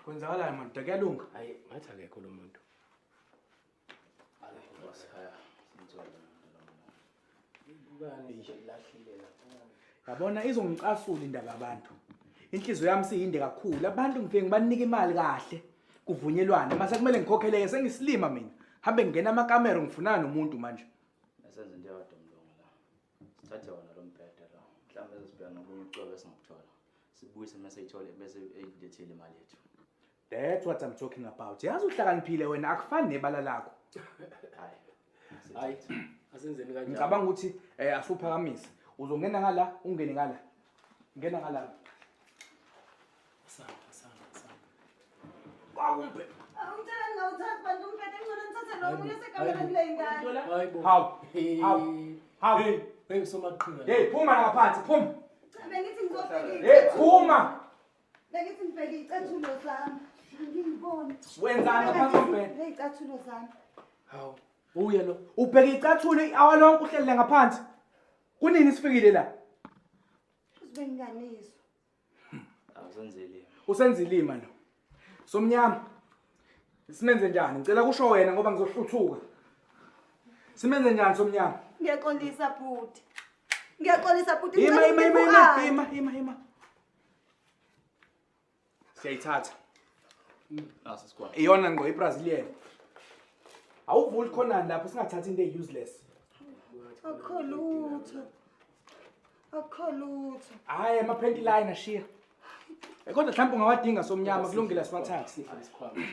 Kwenzakalani madoda kuyalunga? Hayi, ngathi akekho lo muntu. Yabona izongicasula indaba yabantu. Inhliziyo yami siyinde kakhulu. Abantu ngifike ngibanike imali kahle. Kuvunyelwane. Mase kumele ngikhokheleke sengisilima mina. Hambe ngingena amakamero ngifunana nomuntu manje. Asenze into eyodwa mlungu la. Sithathe wona lo mbhede lo. Mhlawumbe sesibheka nokunye ucwebe esingakuthola. Sibuyise mase ithole bese eyilethile imali yethu. That's what I'm talking about. Yazi uhlakaniphile wena akufani nebala lakho. Hayi. Hayi, asenzeni kanjalo. Ngicabanga ukuthi eh asuphakamise. Uzongena ngala, ungene ngala. Ngena ngala. Asamba, asamba, asamba. Kwakumbe. Awungitshela ngingawuthathi bantu umbhede ngcono ngithathe lo omunye osekamereni kule ngane. Hayi bo. Hawu. Hawu. Hawu. Hey, hey somaqhinga. Hey, phuma la ngaphansi, phuma. Bengithi ngizobheka Hey, phuma. Bengithi ngibheke iy'cathulo zami. Angiyiboni. Wenzani ngaphansi kombhede? Ley'cathulo zami. Hawu. Uye lo. Ubheke icathulo i-hour lonke uhleli la ngaphansi. Kunini sifikile la? Uzibe nginganizwa. Awusenzeli. Usenzilima lo. Somnyama. Simenze njani? Ngicela kusho wena ngoba ngizohluthuka. Simenze njani somnyama? Ngiyaxolisa bhuti. Ngiyaxolisa bhuti. Ima ngicela ima ima ungiphe ima u-Ali. ima ima ima. Siyayithatha. Naso sikhwama. Iyona ngqo iBrazilian. Awuvuli khonani lapho singathathi into e-useless. Akukho lutho. Akukho lutho. Hayi ama-panty liner shiya. Eh, Kodwa mhlawumbe ungawadinga somnyama kulungile siwathathe. Sifike isikhwama.